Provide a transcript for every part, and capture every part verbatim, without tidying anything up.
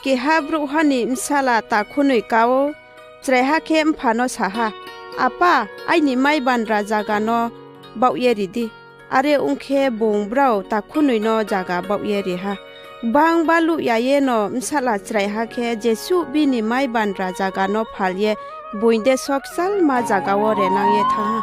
Keha brouhha ni bsala takhunoi ka ou, chraiha khe mpha no sa ha, Apa, aini mai bandra zaga no baoh ye ri di. Are ong khe, bung brao takhunoi no zaga baoh ye ri ha. Gbang baluh ya yeno bsala chraiha khe jesuh bini mai bandra zaga no phal ye boing deso kchalma zaga wo renang ye thanng ha.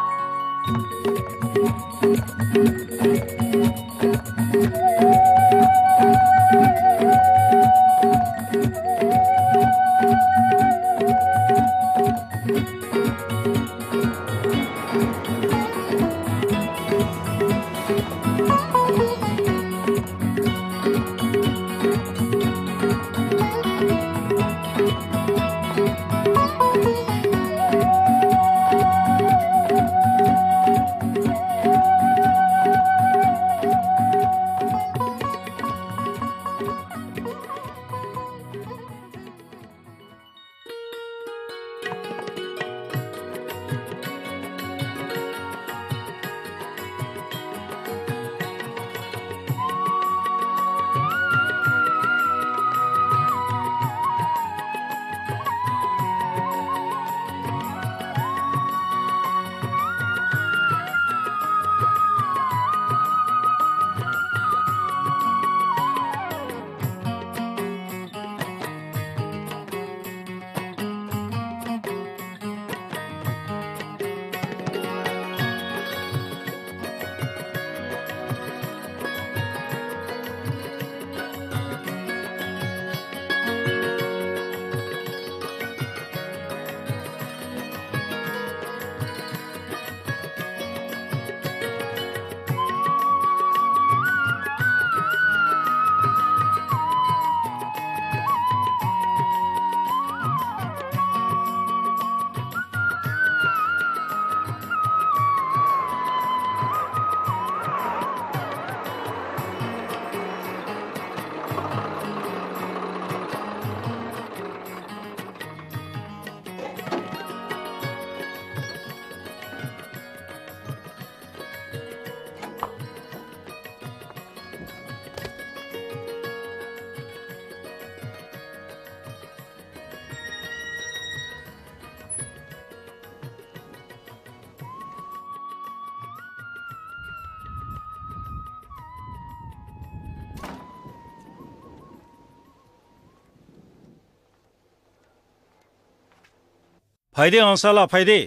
Phai di, angsala, phai di.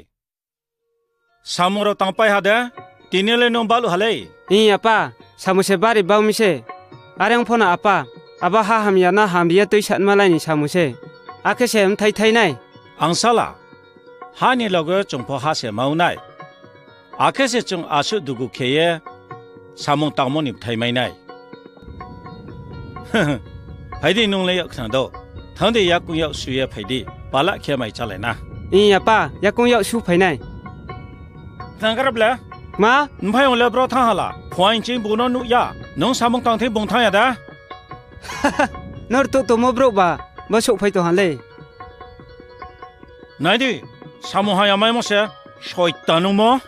Samung rao tangpai ha de, tini le nung baluh ha lei. Ih, apa, samung se bari bau mi se. Are ong pho no apa, abo ha hamya no hamri ye tuisanmalai ni samung se. Akhe se mthai thai nai. Angsala, ha ni loge chung pho ha se mau nai. Akhe se chung asuh dugu khe ye samung tangmo ni bthai mai nai. Phai di, nung le yak khna do. Thanng di, yakoung yak su ye phai di. Pala khe mai chálai na. Ih, apa, yakoung yak su phai nai. Khna garab le? Ma? Nphai ong le bro thanng ha la. Phuaing ching bung no nuh ya. Nung samung tang thing bung thanng ya da? Nrtuh tongmo brouh ba, bo souhphai tong ha lei. Nai di, samung ha ya maimo se, soitan nungmo.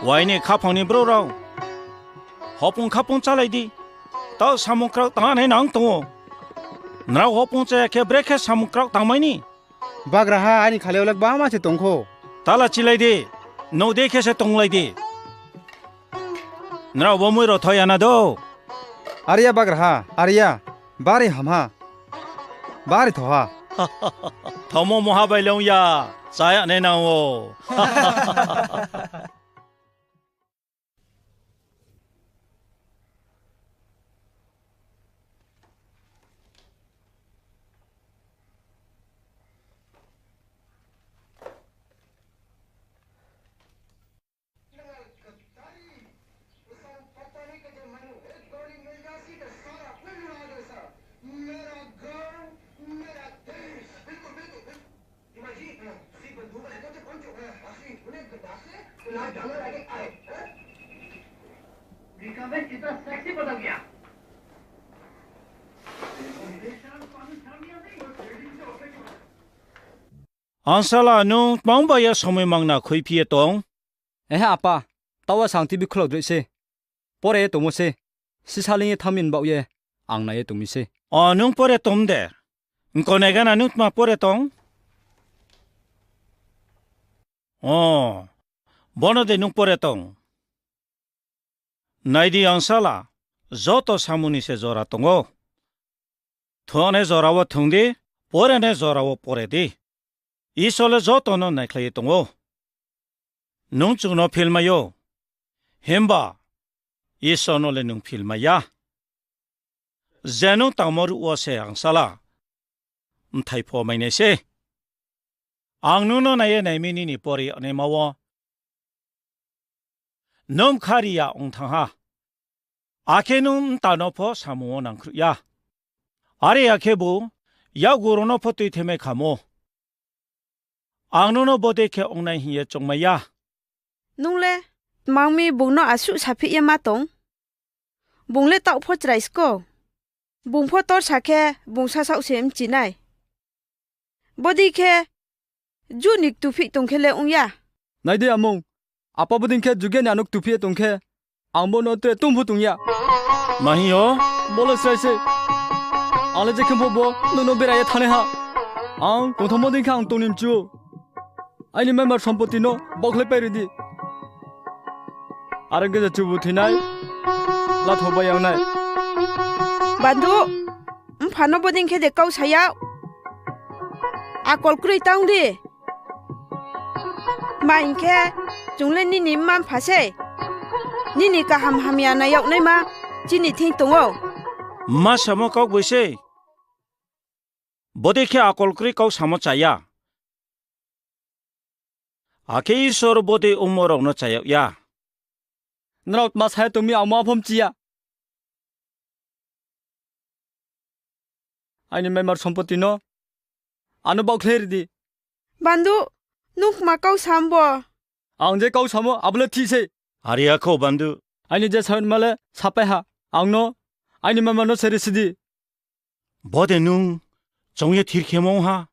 Waini khaphang ni brouh rao, hopung khaphang chálai di. Tao samung kraoh tang nai nang tong ou. Nrao hopung chá ya khe brekhe samung kraoh tangmai ni? Bagraha, aini khalai yo le gbangma se tong kho. Tala chilai di, nuh dei khe se tonglai di. Nrao bo mui rao thoi ya na do? Are ya bagraha, are ya. Bari ham ha. Bari tho ha. Thomo mungha bai le ong ya, chá ya nai nang ou. Angsala, nung tma bai ya somoi mangna khuiphi ye tong? Ehe apa, taoh wo sang T V khulao droi se. Pore ye tongmo se. Sisa leing ye thanng mi ni baoh ye ang nai ye tong mi se. O, nung pore tong de? Nko nai gana nung tma pore tong? O, bono de nung pore tong? Nai di angsala, joto samung ni se jora tong ou. Thungnai jora wo thung di, porenai jora wo pore di. Isor le joto no naikhlai ye tong ou. Nung chung no philmai ou, himba Isor no le nung philmai ya. Je nung tangmo ruh wo se angsala, bthai pho mai nai sei. Ang nung no nai ye nai mi nini pore yagnaima wo nung bkha ri ya ong thanng ha. Akhe nung mta no pho samung wo nangkhruh ya. Are ya khebu, yakgu rao no pho tuithemai kham ou. Ang nung no bodei khe ong nai hing ye choungmai ya. Nung le tma ong mi bung no asuh saphi ye ma tong? Bung le taoh pho chrai sko. Bung pho torsa khe bung sasaoh se mchi nai. Bodei khe juh ni ktuphih tong khe le ong ya. Nai di amung, apa bodei khe juge ni ano ktuphih ye tong khe, ang bo no tre tong pho tong ya. Ma hing yo? Bo le srai se. Ang le je khe pho bo nung no bera ye thanngnai ha. Ang tongthanngmo dei khe ang tong ni mchu ou. Aini maimar sompoti no baohkhlai pai ri di. Are ong khe je chubu thoinai, latho bai yang nai. Bandu, mpha no bodei khe de kau sa yag? Akol kroi tang di. Tma hing khe, chung le nini mma mpha sei. Nini kaham hamya nai yag naima chini thing tong ou. Mma samo kaugboi sei. Bodei khe akol kroi kau samo cha ya. Akhe Isor bodei ongmo rao no cha yag ya. Nrao tma sa ye tong mi ang ma pho mchi ya. Aini maimar sompoti no ano baohkhlai ri di. Bandu, nung kma kau sam bo? Ang je kau samo abo le thih sei. Are ya kho bandu. Aini je saima le sapai ha, ang no, aini maimar no se risi di. Bo de nung choung ye thir khemo ong ha?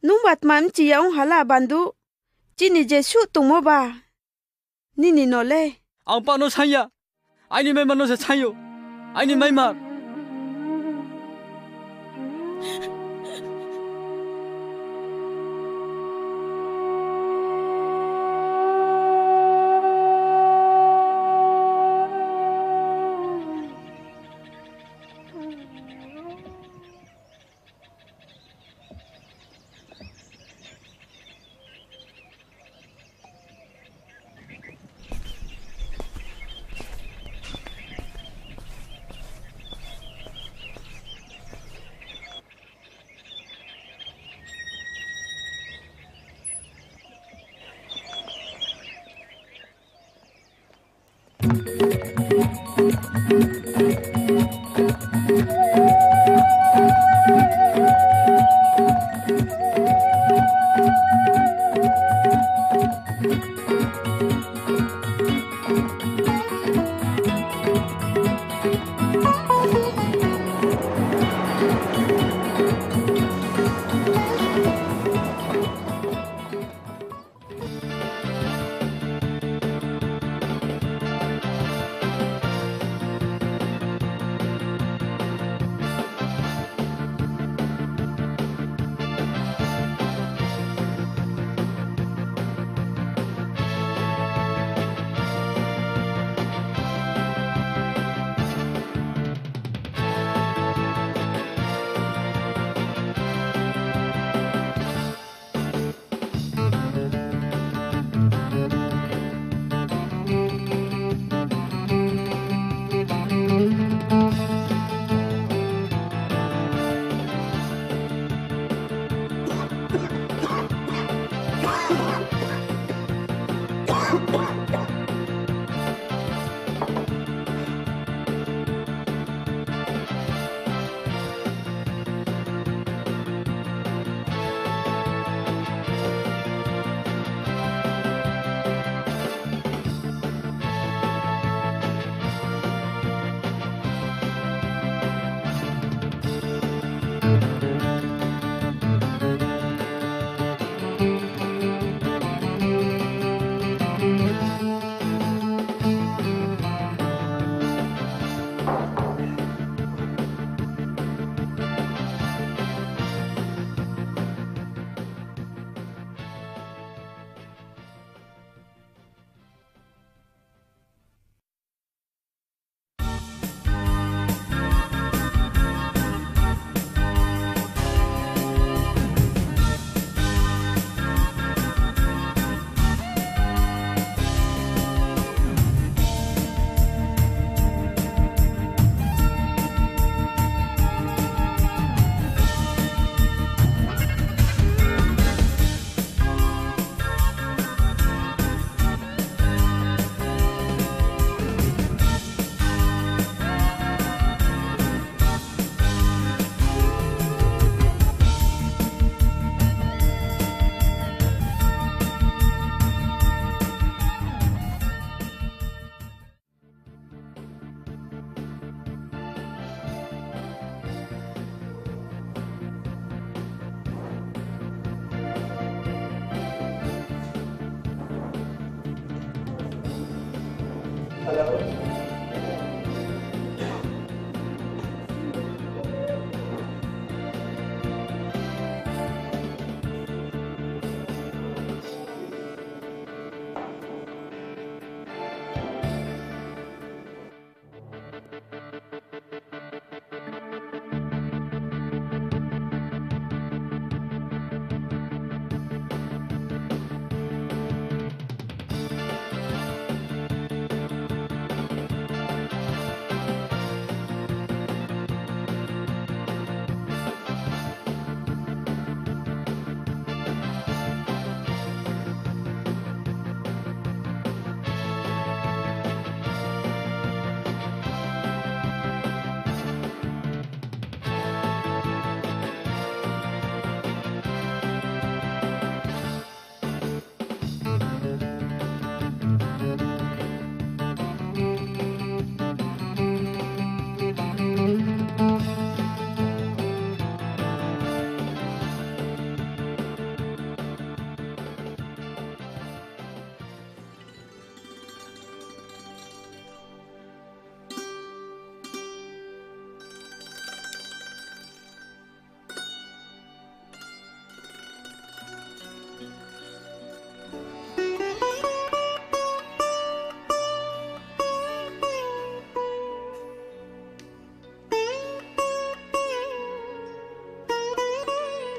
Nungba tma mchi ya ong ha la bandu, chini jesuh tongmo ba, nini no le. Ang pa no saing ya, aini maimar no se saing ou, aini maimar.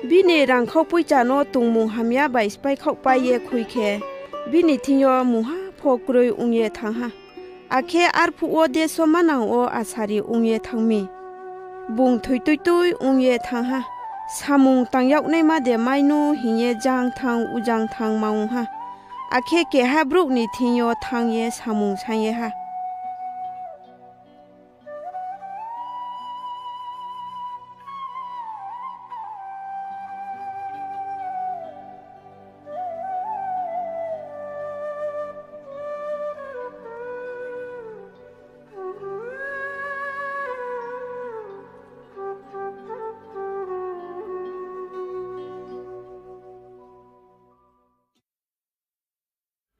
Bini rangkhau poicha no tongmung hamya bai spháikhaohpai ye khui khe, bini thing yo mungha pho kroi ong ye thanng ha. Akhe arphuh wo deso manang wo asari ong ye thanng mi. Bung thoituitui ong ye thanng ha. Samung tang yag naima de mai nu hing ye jang thanng ujang thanng ma ong ha. Akhe keha brouh ni thing yo thanng ye samung saing ye ha.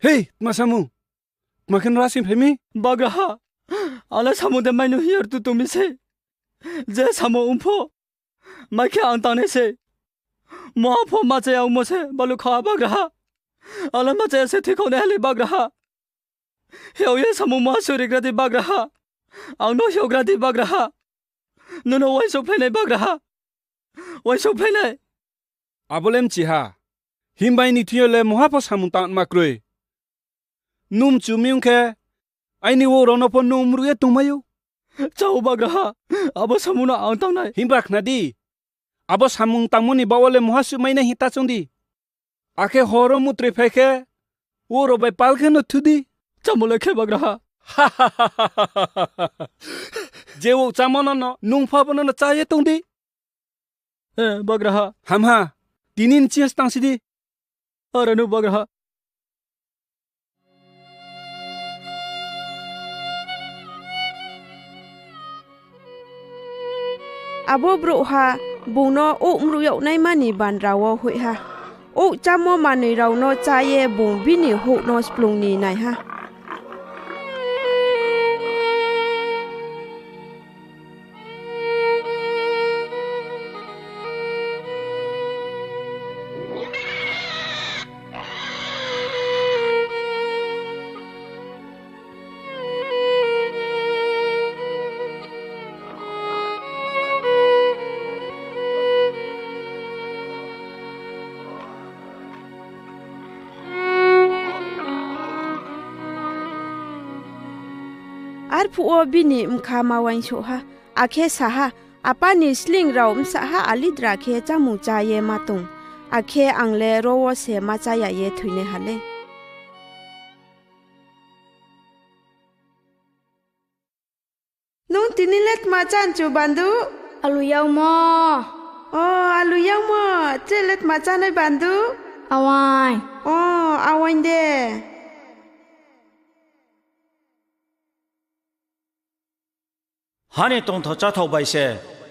Hei, tma samung? Tma khe nrasing phai mi? Bagraha, ang le samung de mai no hing ye rtuh tong mi sei. Je samung ong pho, mai khe ang tangnai sei. Mungha pho ma cha ya ongmo se baluh kha ha bagraha. Ang le ma cha ya se thoikhaoh nai ha le bagraha. Hiao ye samung mungha surigra di bagraha. Ang no hiaogra di bagraha. Nono uaingsouhphlai nai bagraha. Uaingsouhphlai nai. Abo le mchi ha. Himba aini thing yo le mungha pho samung tangma kroi. Nung mchu mi ong khe, aini wouh rao no pho nung mruh ye tongmai ou. Chao bagraha, abo samung no ang tang nai. Himba khna di, abo samung tangmo ni baoh wo le mungha suh mai nai hing ta choung di. Akhe hor wo mutroi phai khe, wouh rao bai pal khe no thu di. Chámo le khe bagraha. Je wouh chámo no no, nung pho abo no no chá ye tong di. Bagraha. Hamha, tini ni ching yo se tangsi di. Are no bagraha. Abo brouhha bung no wouh mruh yag naima ni bandra wo hoih ha. Wouh chámo manoi rao no chá ye bung bini houh no splung ni nai ha. Arphuh wo bini bkha ma uaingsouh ha, akhe sa ha, Apa ni sleing rao bsahha alidra khe chámung chá ye ma tong, akhe ang le ro wo se ma chá ya ye thoinai ha lei. Nung tini le tma chá nchu, Bandu? Alu yagmo. O, alu yagmo. Tre le tma chánai, Bandu? Awaing. O, awaing de. Ha ni tongthao cháthao bai se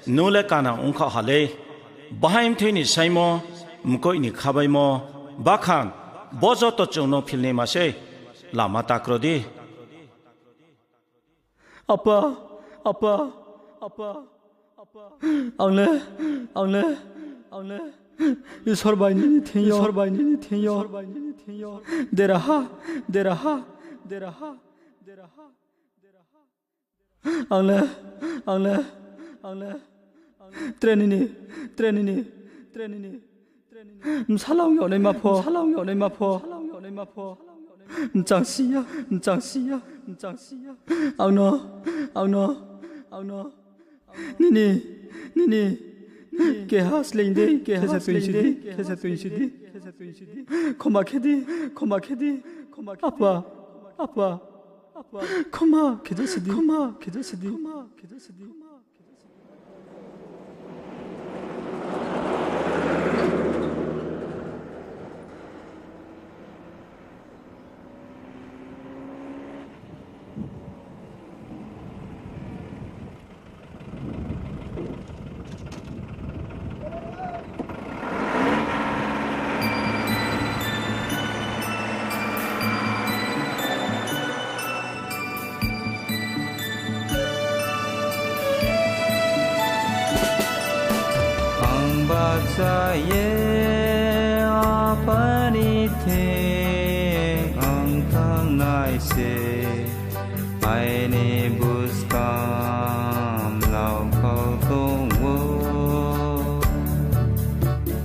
nung le kana ongkhaoh ha lei. Bahaing mthoi ni saingmo, mkoih ni khabaimo, bakhan, bo joto chung no philnaima sei. Lama ta kro di. Apa, apa, apa, apa. Ang le, ang le, ang le Isor bai nini thing yo, Isor bai nini thing yo, Isor bai nini thing yo. Deraha, deraha, deraha, deraha, deraha. Ang le, ang le, ang le, ang le. Tre nini, tre nini, tre nini, tre nini. Bsala ong yagnaima pho, bsala ong yagnaima pho, bsala ong yagnaima pho. Mchang si ya, mchang si ya, mchang si ya. Ang no, ang no, ang no. Nini, nini, nini. Keha sleing di, keha sleing di, keha sleing di, keha sleing di. Khoma khe di, khoma khe di, khoma khe di. Apa, apa, apa. Khoma khe di si di, khoma khe di si di, khoma khe di si di. Ang bahcha ye Apa ni thing ang thanngnai se. Aini buskang mlao khau tong ou.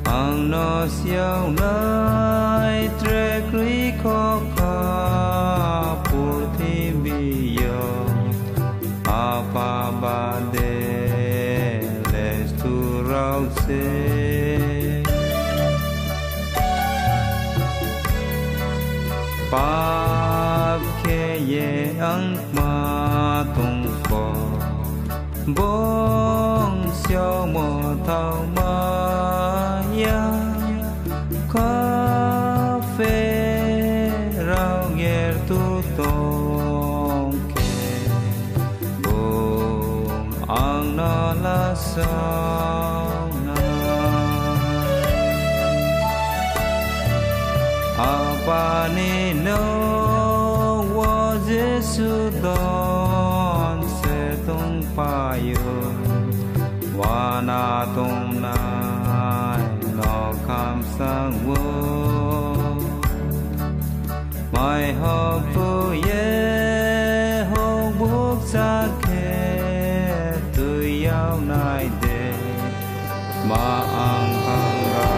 Ang no siaonai tre kroi khokha purthimbi yo. Apa bade le stu rao se. Pap khe ye ang kma tong pho, bung siaomo thaoma ya, kha pherao ye rtuh tong khe, bung ang no lasao nai. Apa ni nouh wo Jisu don se tongpai ou, uana tongnai no khamsang ou. Mai hokhu ye houhbukcha khe tui yag nai de, ma ang phangra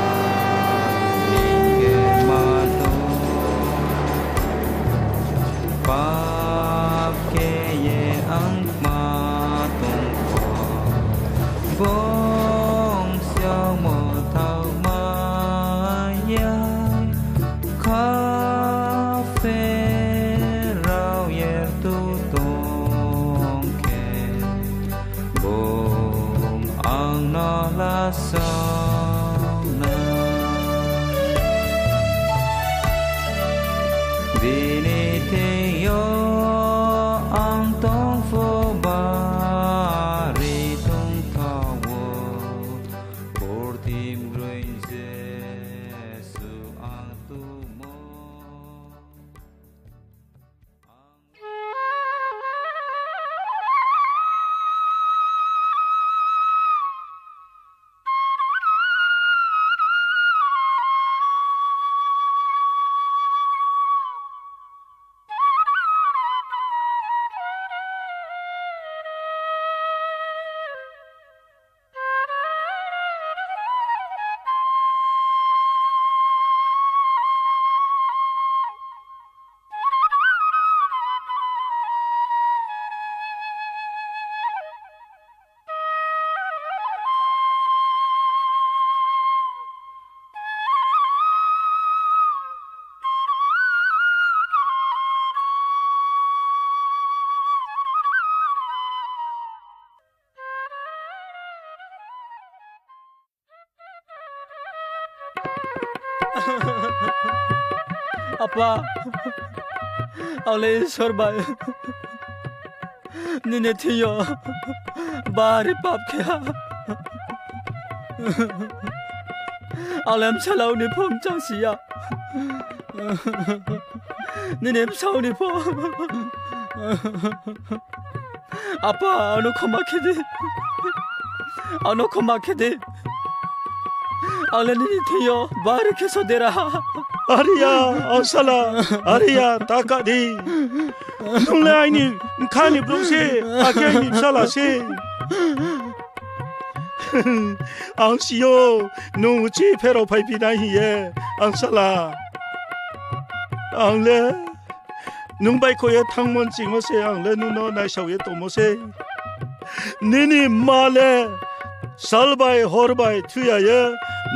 hing khe ma tong. Pap khe ye ang kma tong pho, bung siaomo thaoma ya, kha pherao ye rtuh tong khe, bung ang no lasao nai. Bini thing yo ang tong pho bari tongthao ou, purthimbi groing Jisu ang tumo. Apa, ang le Isor bai nini thing yo bari pap khe ha. Ang le bsala ong ni pho mchang si ya, nini bsa ong ni pho. Apa, ang no khoma khe di. Ang no khoma khe di. Ang le nini thing yo bari khe sodera ha. Are ya, angsala, are ya, ta ka di. Nung le aini bkha ni brouh se, akhe aini bsala se. Ang si ou, nung uchih pherao phaiphi nai hing ye, angsala. Ang le nung baihkhouh ye thanngmo nching wo se ang le nung no naisao ye tongmo sei. Nini mma le sal bai hor bai thu ya ye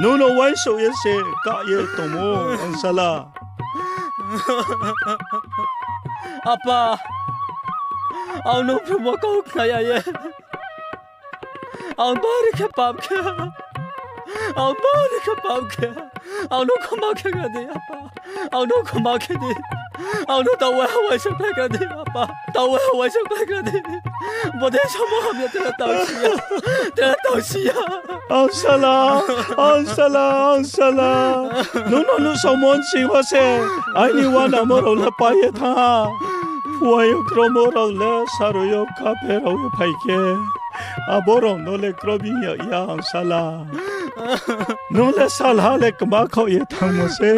nung no uaingsouh ye se kah ye tongmo, angsala. Apa, ang nung phrungmo kau khna ya ye ang bari khe pap khe, ang bari khe pap khe, ang no khoma khe kha di, apa. Ang no khoma khe di. Ang no taoh wa uaingsouh khlai kha di, apa. Taoh wa uaingsouh khlai kha di. Bodei samo hamya tela tao si ya. Tela tao si ya. Angsala, angsala, angsala. Nung no nuhsaomo nching wo se aini uanamo rao le pai ye thanng ha. Phuaing yo kromo rao le sarui yo kha pherao ye phai khe, abo rao no le krobing yag ya, angsala. Nung le salha le kma khaoh ye thanngmo se.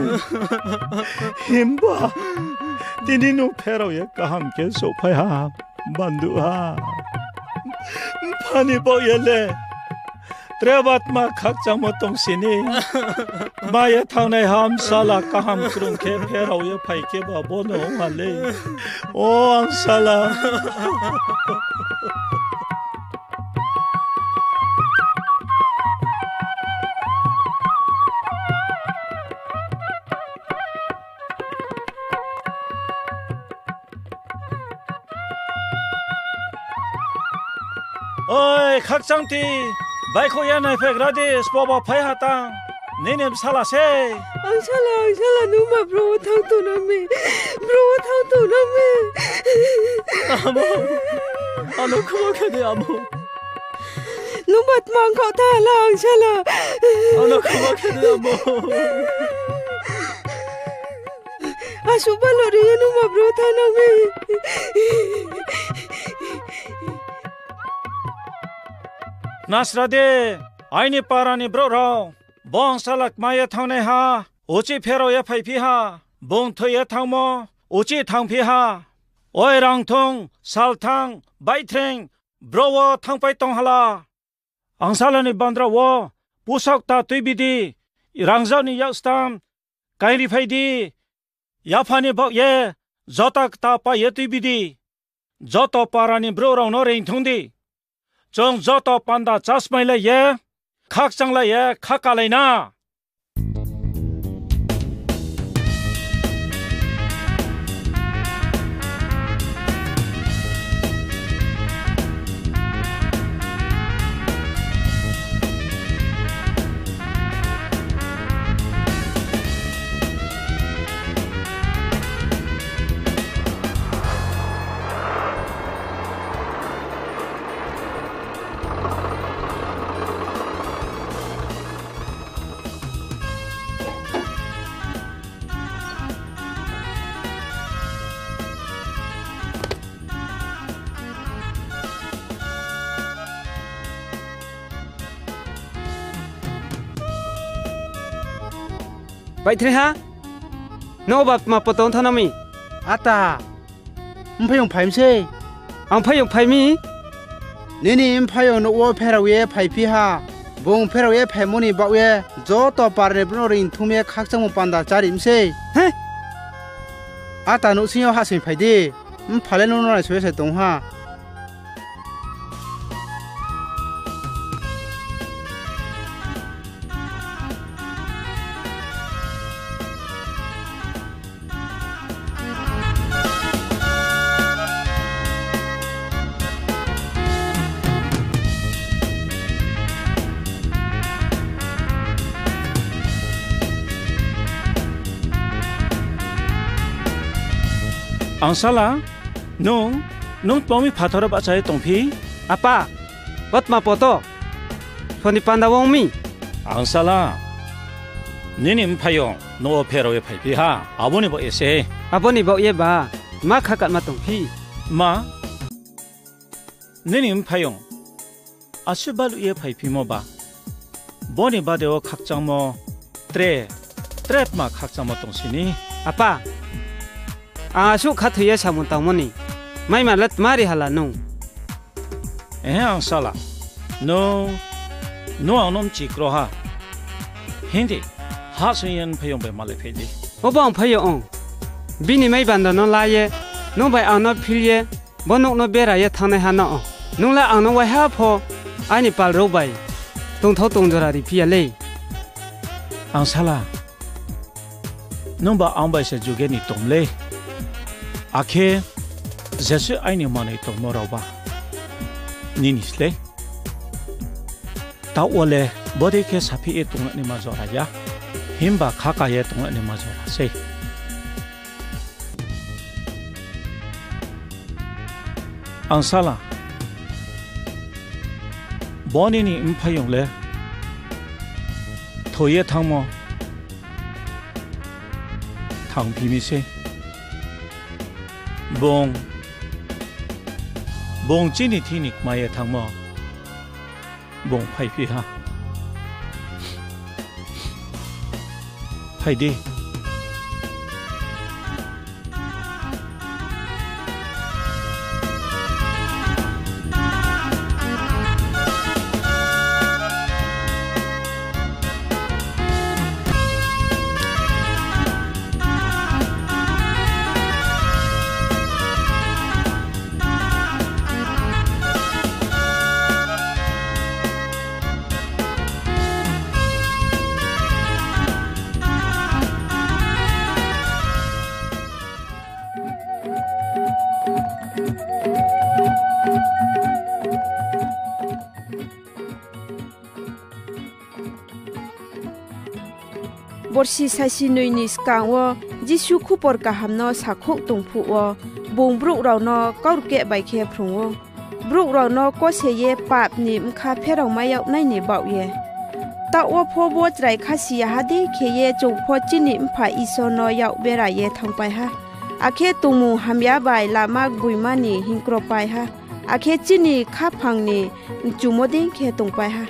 Himba tini nung pherao ye kaham khe souhphai ha, bandu ha. Mpha ni baoh ye le tre batma khakchangmo tong sini. Kma ye thanngnaiha bsala kaham krung khe pherao ye phai khe ba bo no ong ha le. O angsala. Oi, khakchangti, baihkhouh ye naiphaigra di, sbo ba phai ha tang, nini bsala sei. Angsala, angsala, nungba bro wo thanng tongnang mi, bro wo thanng tongnang mi. Amo, ano khoma khe di, amo. Nungba tma ongkhaoh tha la, angsala. Ano khoma khe di, amo. Asuh balo ri ye nungba bro thanngnang mi. Nasra de, aini para ni brouh rao, bo angsala kma ye thanngnaiha, uchih pherao ye phaiphi ha, bung thoi ye thanngmo, uchih thanngphi ha. Oi rangthung, salthang, baihthreing, brouh wo thanngpai tong ha la. Angsala ni bandra wo pusao kta tuibi di, rangzag ni yakstam kaingriphai di, yapha ni baoh ye jota kta pai ye tuibi di. Joto para ni brouh rao no reingthung di. Chung joto panda chasmailai ye, khakchanglai ye, khakalai na. Baihthreha, nung oba tma poto ong thanng mi? Ata, mphaiyong phai mi sei. Ang mphaiyong phai mi? Nini mphaiyong nouh wo pherao ye phaiphi ha. Bung pherao ye phaimo ni baoh ye joto para ni brouh no reingthum ye khakchangmo panda chári mi sei. He? Ata, nouhsing yo hahsoing phai di. Mpha le nung no naisao ye se tong ha. Angsala, nung, nung tma ong mi phathar wo bahcha ye tongphi? Apa, bo tma poto? Sbo ni panda wo ong mi? Angsala, nini mphaiyong nouh wo pherao ye phaiphi ha, abo ni baoh ye se. Abo ni baoh ye ba, tma khakat ma tongphi? Ma, Nini mphaiyong asuh baluh ye phaiphimo ba, bo ni bade wo khakchangmo tre, tre tma khakchangmo tong si ni? Apa, ang asuh khathoi ye samung tangmo ni maima le tma ri hala nung? Ehe, angsala, nung, nung ang no mchi kro ha. Hing di, hahsoing ye nphaiyong bai malai phai di. Obo ang phaiyong ong. Bini maibando no la ye, nung bai ang no phil ye, bo nouh no bera ye thanngnaiha no. Nung le ang no waiha pho aini pal rao bai tongthao tongjora riphi ya lei. Angsala, nungba ang bai se juge ni tong lei. Akhe jesuh aini manoi tongmo raoba nini slei. Taoh wo le bodei khe saphi ye tongnai naima jora ya, himba khaka ye tongnai naima jora sei. Angsala, bo nini mphaiyong le thoi ye thanngmo, thanngphi mi sei. Bung, bung chini thing ni kma ye thanngmo, bung phaiphi ha. Phai di. Borsi saisinoi ni skang wo Jisu khupor kaham no sakhouh tong phuh wo, bung brouh rao no kaurkeh bai khe phrung ou, brouh rao no kose ye pap ni bkha pheraomai yag nai ni baoh ye. Taoh wo pho bo chrai khasi yaha dei khe ye chung pho chini Mpha Isor no yak bera ye thanngpai ha, akhe tongmung hamya bai lama gboima ni hingkropai ha, akhe chini khaphang ni mchumo dei khe tongpai ha.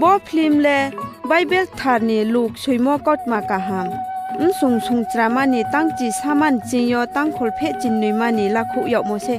Bo film le Bible kthar ni Luk soimo kautma kaham, bsung sungchrama ni tangchi saman ching yo tangkhol pheh chinnoima ni lakhouh yagmo se.